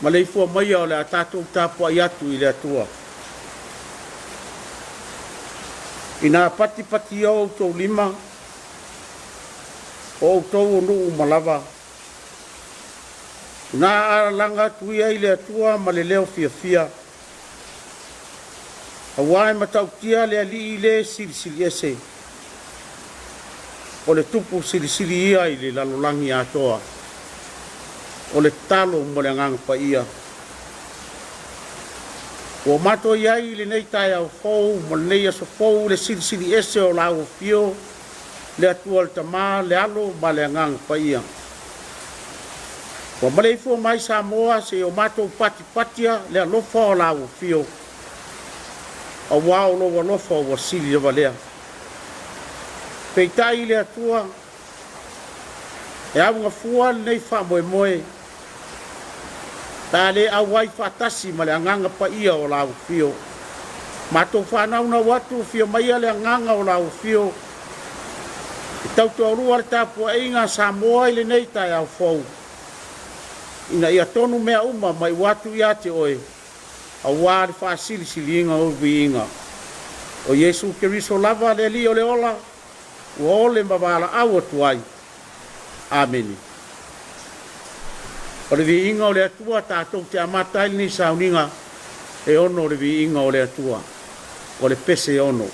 Maleifua maia o le a tatou tapuai atu i le Atua. Ina patipatia o outou lima, o outou o nuu uma lava, ina alalaga atu ia i le Atua ma le leo fiafia, auā e matautia le Alii le Silisili Ese, o le Tupu Silisili Ia i le lalolagi atoa. O le tatalo mo le Agaga Paia. Ua matou i ai i lenei taeao fou ma lenei aso fou le Silisili Ese o lau Afio, le Atua le Tama, le Alo ma le Agaga Paia. Ua maleifua mai Samoa seia o matou patipatia le alofa o lau Afio, auā o lou alofa ua sili lava lea. Peitai i le Atua, e augafua lenei faamoemoe, pe a le auai faatasi ma le Agaga Paia o lau Afio. Matou faanaunau atu, afio maia le Agaga o lau Afio e tautoalua le tapuaiga a Samoa i lenei taeao fou, ina ia tonu mea uma mai ua atu ia te oe, auā le faasilisiliina o viiga. O Iesu Keriso lava le Alii o le ola, ua ole ma valaau atu ai. Amene. O le viiga o le Atua tatou te amata ai lenei sauniga e ono le viiga o le Atua. O le pese ono.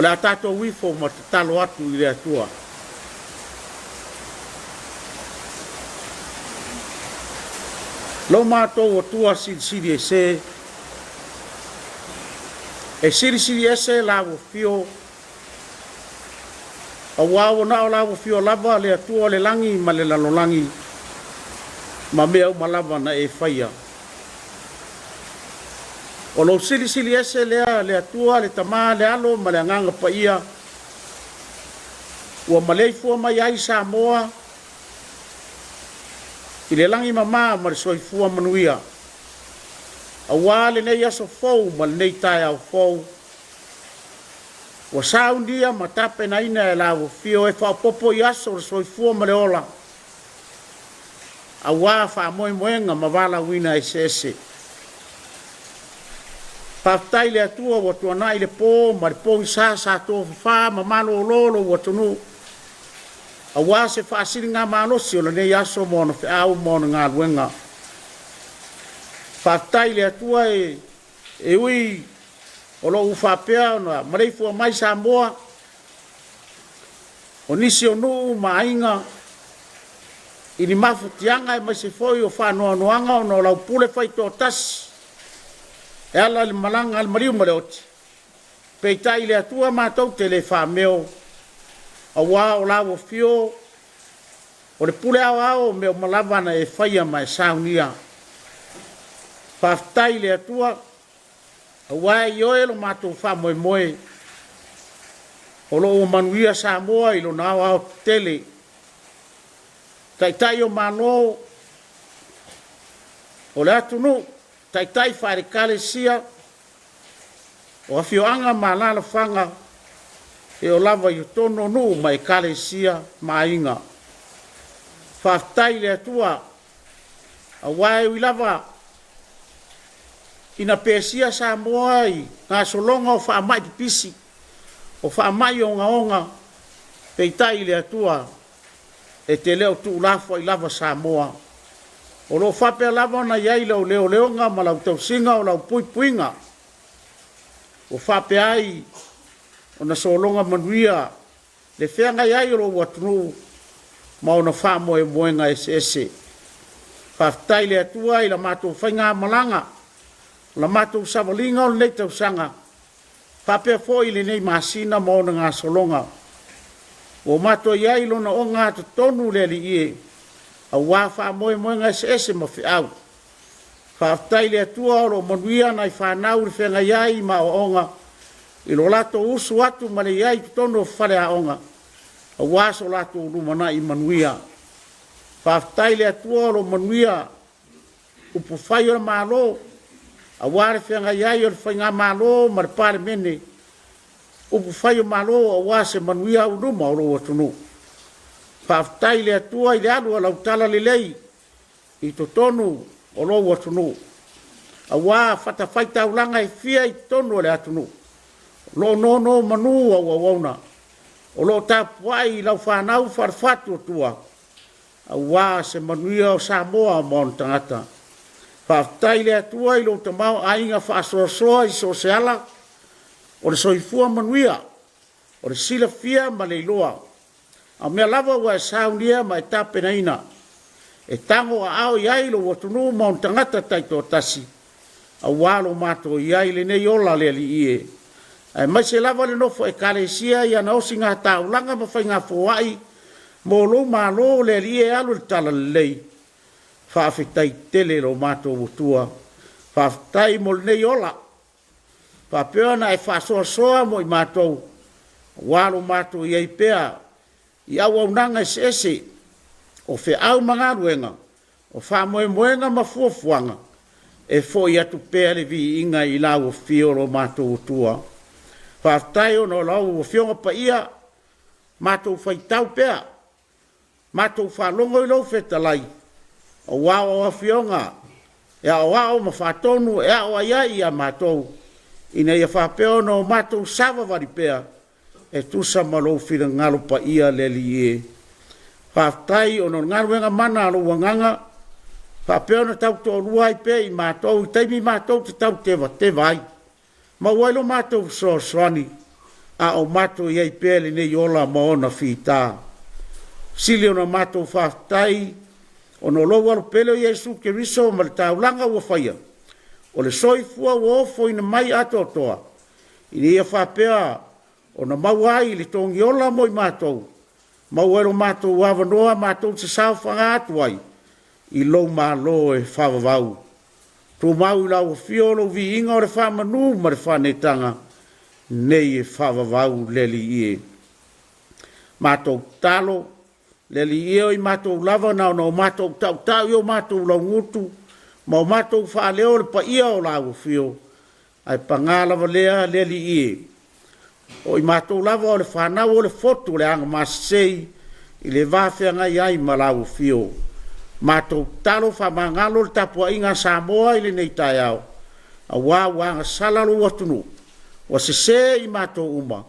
O le a tatou ifo ma tatalo atu i le Atua. Lo matou Atua Silisili Ese, E silisili ese Lau Afio, aua ua na o Lau Afio lava le Atua o le lagi ma le lalolagi, ma mea uma lava na E faia. O lou silisili ese lea, le Atua, le Tama, le Alo ma le Agaga Paia, ua maleifua mai ai Samoa i le lagi mama ma le soifua manuia, aua lenei aso fou ma lenei taeao fou, ua saunia ma tapenaina e Lau Afio e faaopoopo i aso o le soifua ma le ola, aua faamoemoega ma valaauina eseese. Faafetai i le Atua ua tuanai le po ma le pogisa sa tofafa ma malolo lou atunuu, aua se faasiligamalosi o lenei aso ma ona feau ma ona galuega. Faafetai i le Atua e, e ui o lo o faapea ona maleifua mai Samoa, o nisi o nuu ma aiga i ni mafatiaga aemaise foi o faanoanoaga ona o lau pule faitoatasi e ala i le malaga a le maliu ma le oti. Peitai i le Atua matou te le faameo, aua o lau afio o le pule aoao o mea uma lava na e faia ma e saunia. Faafetai i le Atua, aua e ioe lo matou faamoemoe, o lo o ua manuia Samoa i lona aoaotetele. Taitai o Malo o le atunuu, taitai faale-Ekalesia, o afioaga ma alaalafaga e oo lava i totonu o nuu ma ekalesia ma aiga. Faafetai i le Atua, aua e ui lava ina pesia Samoa i gasologa o faamai pipisi, o faamai ogaoga, peitai i le Atua e te le o tuulafoai lava Samoa. O lo o faapea lava ona i ai lau leoleoga ma lau tausiga o lau puipuiga, ua faapea ai ona sologa manuia le feagai ai o lou atunuu ma ona faamoemoega eseese. Faafetai i le Atua i la matou faigamalaga, la matou savaliga o lenei tausaga, faapea foi lenei masina ma ona gasologa. Ua matou i ai lona ogatotonu le Alii e, aua faamoemoega eseese ma feau. Faafetai i le Atua o lo o manuia nai fanau i le feagai ai ma aoaoga i lo latou usu atu ma le i ai i totonu o faleaoga, aua so latou lumanai manuia. Faafetai i le Atua o lo o manuia upufai o le Malo, aua le feagai ai o le Faigamalo ma le Palemene, upufai o Malo aua se manuia auiluma o lou atunuu. Faafetai i le Atua i le alu a lau talalelei i totonu o lou atunuu, aua fatafaitaulaga e fia i totonu o le atunuu, o lo o nonomanu au auauna, o lo o tapuai i lau fanau faale-Faatuatua, aua se manuia o Samoa ma ona tagata. Faafetai i le Atua i lou tamaoaiga faasoasoa i so o se ala, o le soifua manuia, o le silafia ma le iloa, a o mea lava ua e saunia ma e tapenaina, e tago aao i ai lou atunuu ma ona tagata taitoatasi, aua lo matou i ai i lenei ola le Alii e, aemaise lava le nofo Ekalesia i ana osigataulaga ma faigafoai mo lou Malo le Alii e alu i le talalelei. Faafetai tele lo matou Atua. Faafetai mo lenei ola. Faapea ona e faasoasoa mo i matou, aua lo matou i ai pea i auaunaga eseese, o feau ma galuega, o faamoemoega ma fuafuaga, e foi atu pea le viiga i lau Afio lo matou Atua. Faafetai ona o lau Afioga Paia, matou faitau pea, matou faalogo i lou fetalai, aua o Afioga e aoao ma faatonu e aoai ai ia matou, ina ia faapea ona o matou savavali pea e tusa ma lou finagalo paia le Alii e. Faafetai ona o le galuega mana a lou Agaga, faapea ona tautoalua ai pea i matou i taimi matou te tau tevateva ai. Maua ai lo matou fesoasoani a o matou i ai pea i lenei ola ma ona fita. Sili ona matou faafetai ona o lou Alo pele o Iesu Keriso ma le taulaga ua faia, o le soifua ua ofoina mai atoatoa. Ina ia faapea ona maua ai le togiola mo i matou, maua ai lo matou avanoa matou te saofaga atu ai i lou Malo e faavavau. Tumau i lau afio lou viiga o le faamanu ma le faaneetaga, nei e faavavau le Alii e. Matou tatalo, le Alii e, o i matou lava na ona o matou tautau i o matou laugutu ma o matou faaleo le paia o lau afio, ae paga lava lea le Alii e, o i matou lava o le fanau o le fotu o le agamasesei i le va feagai ai ma lau afio. Matou tatalo faamagalo le tapuaiga a Samoa i lenei taeao, aua ua agasala lou atunuu, ua sese i matou uma,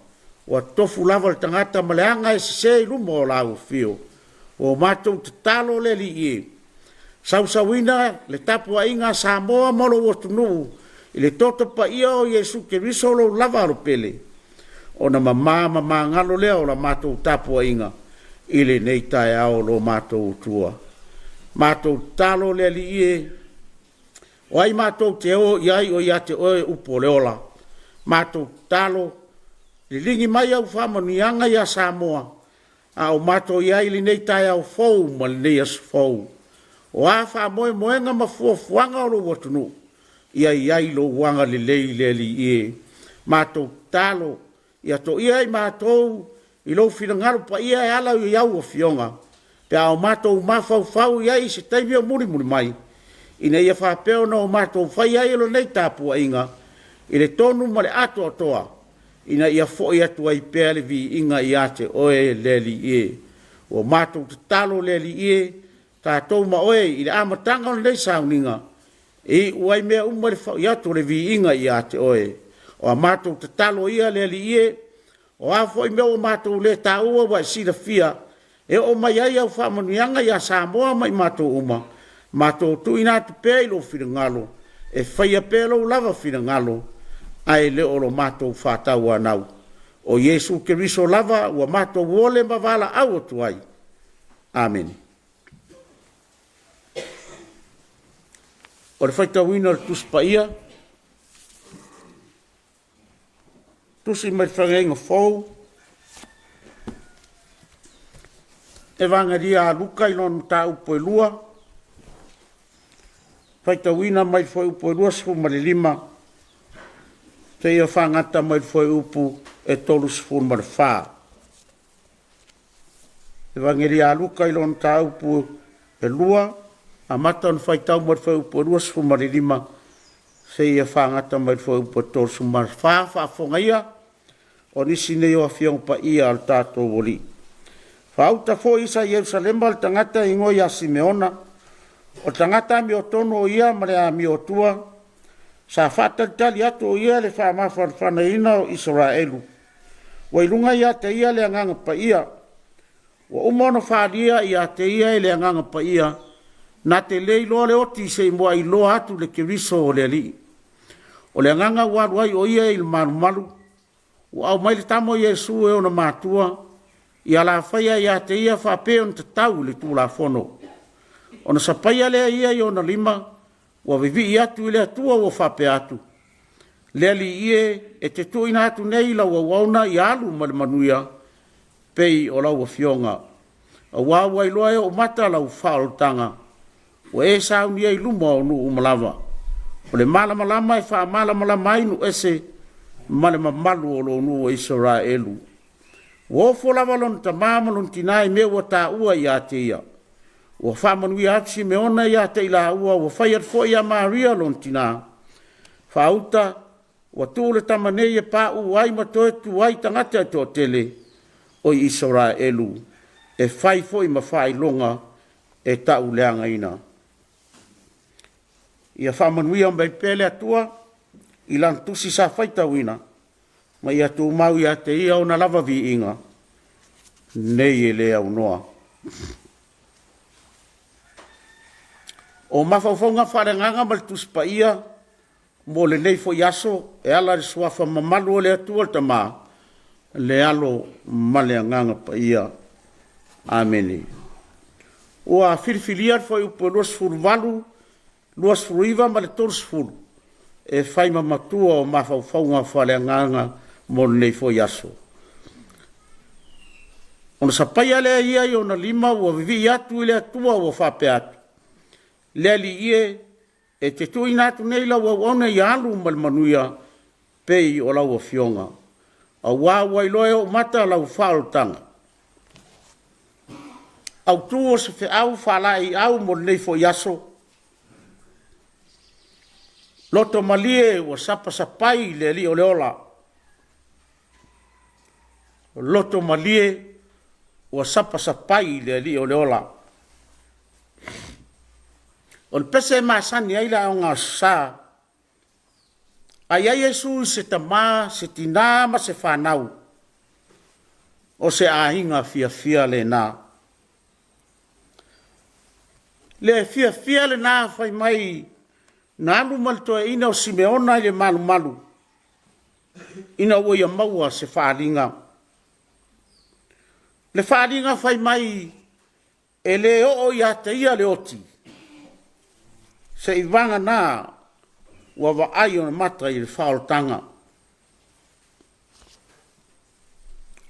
ua tofu lava le tagata ma le aga e sese i luma o lau afio. Ua matou tatalo le Alii e, sausuina le tapuaiga a Samoa ma lou atunuu i le toto paia o Iesu Keriso lou lava Alopele, ona mama ma magalo lea o la matou tapuaiga i lenei taeao o lo matou Atua. Matou tatalo le Alii e, o ai matou te o i ai o ia te oe upu o le ola. Matou tatalo, liligi mai au faamanuiaga ia Samoa, a o matou i ai i lenei taeao fou ma lenei aso fou. O a faamoemoega ma fuafuaga o lou atunuu, ia i ai lou agalelei le Alii e. Matou tatalo, ia toia i matou i lou finagalo paia e ala i au afioga, pe a o matou mafaufau i ai i se taimi o mulimuli mai, ina ia faapea ona o matou fai ai o lenei tapuaiga i le tonu ma le atoatoa, ina ia foi atu ai pea le viiga ia te oe le Alii e. Ua matou tatalo le Alii e, tatou ma oe i le amataga o lenei sauniga, e iu ai mea uma i le foi atu o le viiga ia te oe. O a matou tatalo ia le Alii e, o a foi mea ua matou le taua ua e silafia, e oo mai ai au faamanuiaga ia Samoa ma i matou uma, matou tuuina atu pea i lou finagalo, e faia pea lou lava finagalo, ae le o lo matou faatauanau. O Iesu Keriso lava ua matou ole ma valaau atu ai. Amene. O le faitauina o le Tusi Paia, Tusi mai le Feagaiga Fou, Evagelia a Luka i lona mataupu e 2, faitauina mai le fuaiupu e 25 seia fagata mai le fuaiupu e 34. Evagelia a Luka i lona mataupu e 2, amata ona faitau mai le fuaiupu e 25 seia fagata mai le fuaiupu e 34. Faafofoga ia, o nisi nei o Afioga Paia a le tatou Alii. Faauta foi sa Ierusalema le tagata e igoa ia Simeona, o le tagata amiotonu o ia ma le amiotua, sa faatalitali atu o ia i le faamafanafanaina o Isaraelu. Ua i luga ia te ia le Agaga Paia, ua uma ona faaalia ia te ia e le Agaga Paia, na te le iloa le oti se i muai iloa atu le Keriso o le Alii. O le agaga ua alu ai o ia i le malumalu, ua aumai le tama o Iesu e ona matua, ia alafaia ia te ia faapea ona tatau i le Tulafono. Ona sapaia lea e ia i ona lima, ua vivii atu i le Atua ua faapea atu, Le Alii e, e te tuuina atu nei lau auauna ia alu ma le manuia, pei o lau afioga, aua ua iloa e ou mata lau faaolataga, ua e saunia i luma o nuu uma lava. O le malamalama e faamalamalama ai nuu ese ma le mamalu o lou nuu o Isaraelu. Ua ofo lava lona tama ma lona tina i mea ua taua ia te ia. Ua faamanuia atu Simeona ia te i laua, ua fai atu foi ia Maria lona tina. Faauta, ua tuu le tama nei e pauu ai ma toe tu ai tagata e toatele o Isaraelu, e fai foi ma faailoga e tauleagaina. Ia faamanuia mai pea le Atua i lana tusi sa faitauina, ma ia tumau ia te ia ona lava viiga, nei e le aunoa. O mafaufauga faaleagaga ma le Tusi Paia mo lenei foi aso e ala i le suafa mamalu o le Atua le Tama, le Alo ma le Agaga Paia. Amene. Ua filifilia le fuaiupu e 28, 29 ma le 30. e fai ma matua o mafaufauga faaleagaga mo lenei foi aso. Ona sapaia lea ia i ona lima ua vivii atu i le Atua ua faapea atu, Le Alii e, e te tuuina atu nei lau auauna ia alu ma le manuia pei o lau Afioga, aua ua iloa e ou mata lau faaolataga. Autu o se feau faalaeiau mo lenei foi aso, loto malie ua sapasapai le Alii o le ola. Loto malie ua sapasapai le Alii o le ola. O le pese e masani ai le aoga Aso Sa, a i ai Iesu i se tama, se tina ma se fanau, o se aiga fiafia lena. Le fiafia lena fai mai na alu ma le toeaina o Simeona i le malumalu ina ua ia maua se faaaliga. Le faaaliga fai mai e le oo ia te ia le oti, seivagana ua vaai ona mata i le faaolataga.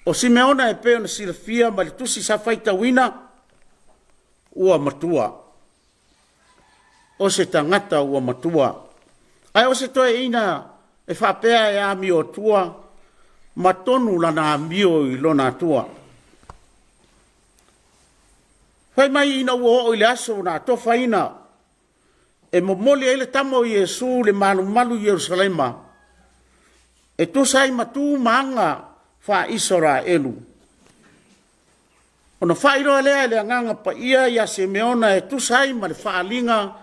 O Simeona e pei ona silafia mai le tusi sa faitauina, ua matua. O se tagata ua matua. Ae o se toeaina e faapea e amio atua ma tonu lana amio i lona atua. Fai mai ina ua oo i le aso na atofaina e momoli ai le tama o Iesu le malumalu i Yerusalema e tusa ai ma tu ma aga faa-Isaraelu. Ona faailoa lea e le Agaga Paia ia Simeona e tusa ai ma le faaaliga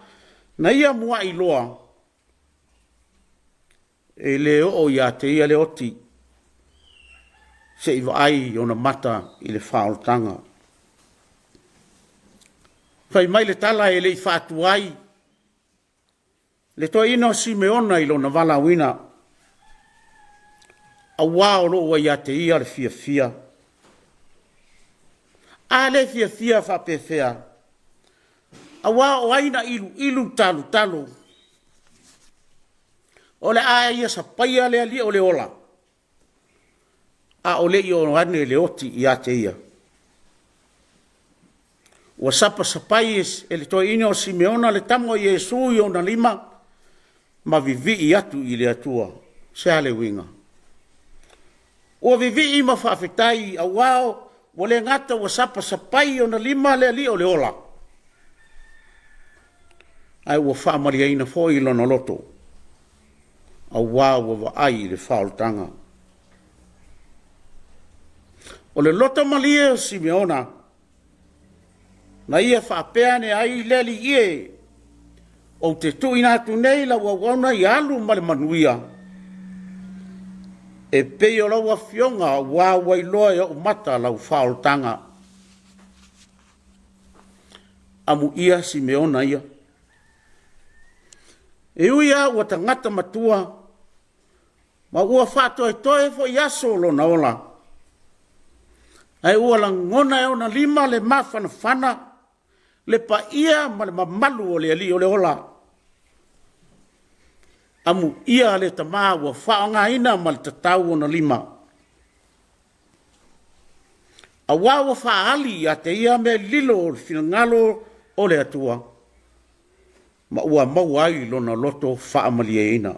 na ia muai iloa, e le oo ia te ia le oti, se i vaai ona mata i le faaolataga. Fai mai le tala e le i faatuai le toeaina o Simeona i lona valaauina, aua o lo o ua ia te ia le fiafia. A le fiafia faapefea, aua o ai na iluilu talutalu, o le a ia sapaia le Alii o le ola, a o le i oo ane le oti ia te ia. Ua sapasapai e le toeaina o Simeona le tama o Iesu i ona lima ma vivii atu i le Atua. Se a le uiga? Ua vivii ma faafetai aua ua le gata ua sapasapai i ona lima le Alii o le ola, ae ua faamalieina foi lona loto, aua ua vaai i le faaolataga. O le loto malie o Simeona, na ia faapea ane ai, Le Alii e, ou te tuuina atu nei lau auauna ia alu ma le manuia, e pei o lau afioga, aua ua iloa e ou mata lau faaolataga. Amuia Simeona ia. E ui lava ua tagata matua, ma ua faatoetoe foi aso o lona ola, ae ua lagona e ona lima le mafanafana, le paia ma le mamalu o le Alii o le ola. Amuia le tama ua faaaogaina ma le tatau ona lima, aua ua faaali ia te ia mea lilo o le finagalo o le Atua, ma ua maua ai lona loto faamalieina.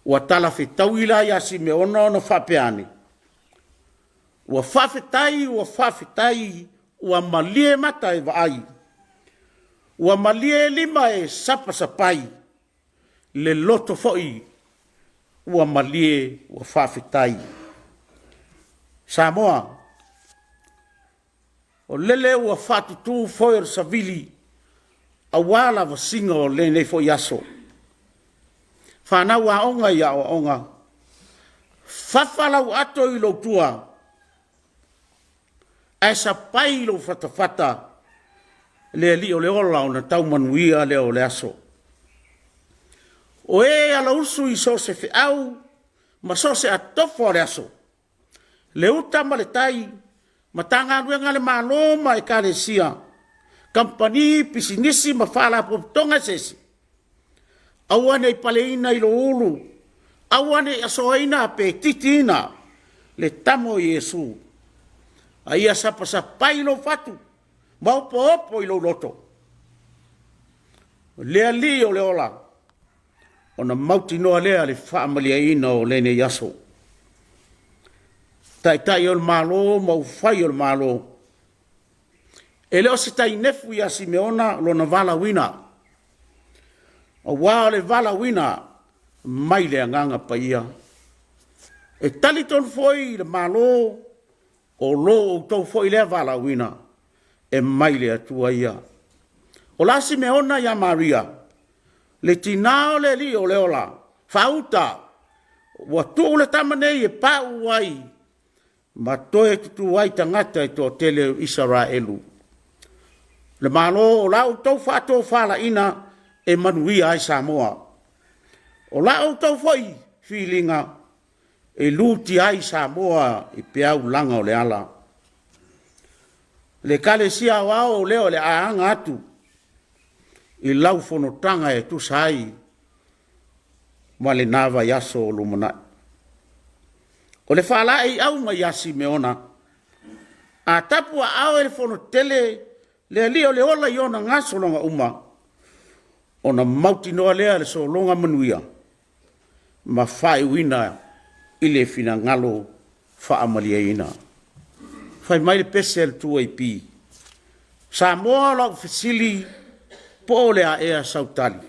Ua talafetaui la ia Simeona ona faapea ane, Ua faafetai, ua faafetai, ua malie mata e vaai, ua malie lima e sapasapai, le loto foi ua malie, ua faafetai. Samoa, o lele ua faatutu foe o le savili aua lavasiga o lenei foi aso. Fanau aoga i aoaoga, fafa lau ato i lou tua, ae sapai i lou fatafata le Alii o le ola ona tau manuia lea o le aso. O e alausu i so o se feau ma so o se atofa o le aso, le uta ma le tai, Matagaluega a le Malo ma Ekalesia, kamupani, pisinisi ma faalapotopotoga eseese. Aua ne i paleina i lou ulu, aua ne i asoaina pe titiina le tama o Iesu, a ia sapasapai i lou fatu ma opoopo i lou loto, o le Alii o le ola, ona mautinoa lea le faamalieina o lenei aso. Taitai o le Malo ma upufai o le Malo, e le o se tainefu ia Simeona lona valaauina, aua o le valaauina mai le Agaga Paia. E talitonu foi le Malo o lo outou foi lea valaauina, e mai le Atua ia. O le a Simeona ia Maria, le tina o le Alii o le ola, faauta, ua tuu le tama nei e pauu ai ma toe tutu ai tagata e toatele o Isaraelu. Le Malo o la outou faatofalaiga e manuia ai Samoa. O la outou foi filiga e lutia ai Samoa i peau laga o le ala. Le Ekalesia Aoao lea o le a aga atu i lau fonotaga e tusa ai ma lena vaiaso o lumanai. O le faalaeiau mai ia Simeona, a tapuaaao e le Fonotele le Alii o le ola i ona gasologa uma, ona mautinoa lea o le sologa manuia ma faaiuina i le finagalo faamalieina. Fai mai le pese a le 2AP, Samoa o lau fesili po o le a ea sau tali?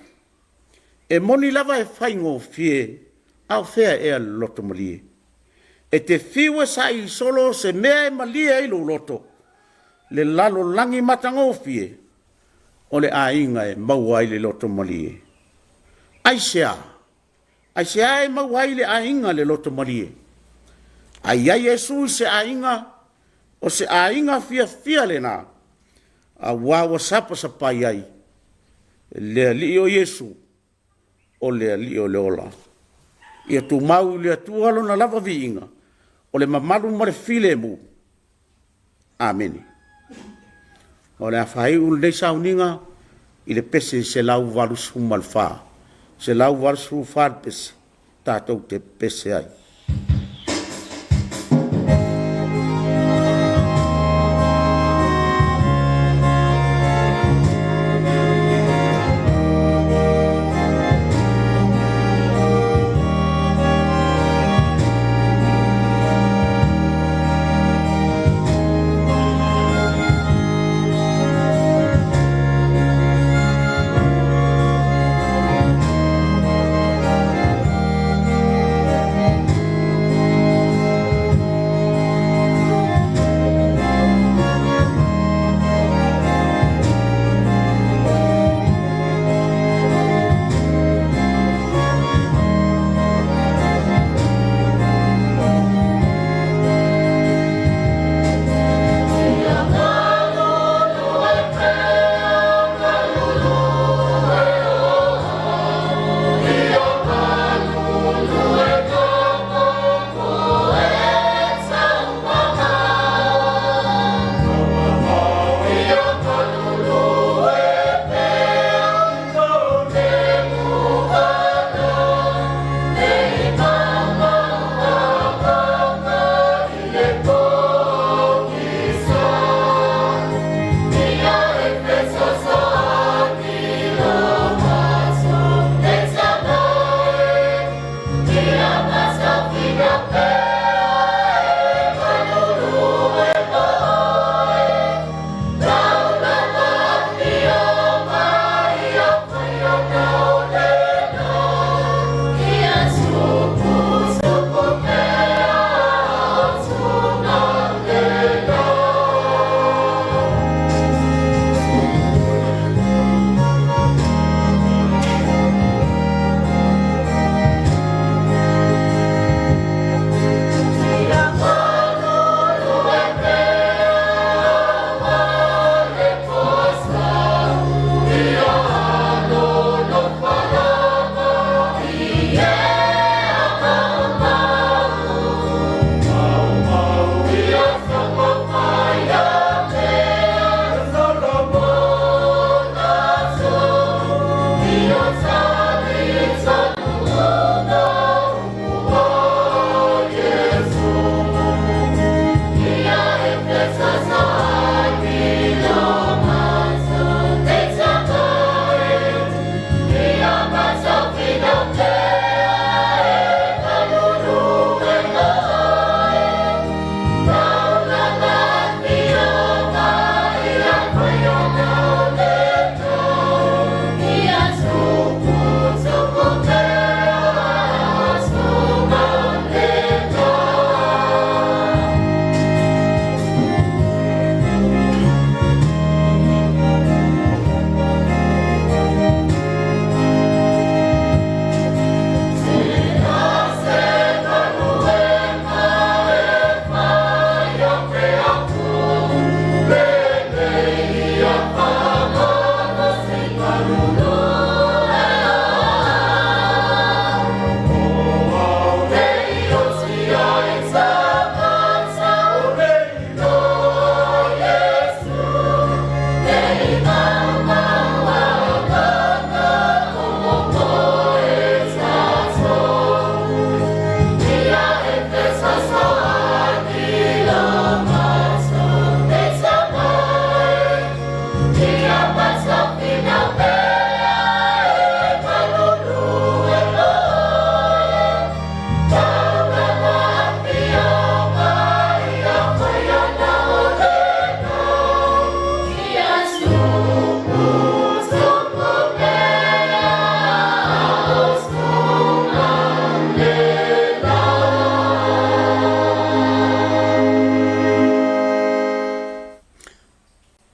E moni lava e faigofie, a o fea ea le loto malie? E te fiu e saili solo se mea e malie ai lou loto, le lalolagi matagofie, o le aiga e maua ai le loto malie. Aisea? Aisea e maua ai i le aiga le loto malie? A i ai Iesu i se aiga, o se aiga fiafia lena, aua ua sapasapai ai le Alii o Iesu, o le Alii o le ola. Ia tumau i le Atua Lona lava viiga, o le mamalu ma le filemu. Amene. O le a faaiu lenei sauniga i le pese 184, 184 le pese tatou te pepese ai.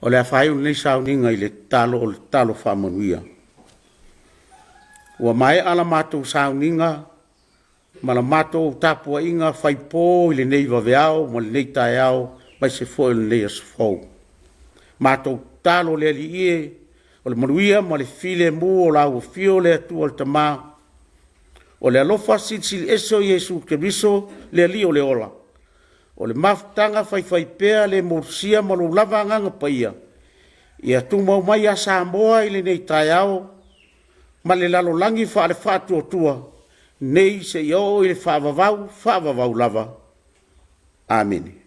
O le a faaiu lenei sauniga i le tatalo o le tatalo faamanuia. Ua maea la matou sauniga ma la matou tapuaiga faipo i lenei vaveao ma lenei taeao aemaise foi o lenei aso fou. Matou tatalo le Alii e, o le manuia ma le filemu o lau Afio le Atua le Tama, o le alofa silisili ese o Iesu Keriso le Alii o le ola, o le mafutaga faifaipea le motusia ma lou lava Agaga Paia, ia tumau mai ia Samoa i lenei taeao ma le lalolagi faale-faatuatua, nei seia oo i le faavavau, faavavau lava. Amene.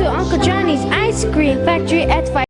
to Uncle Johnny's ice cream factory at 5.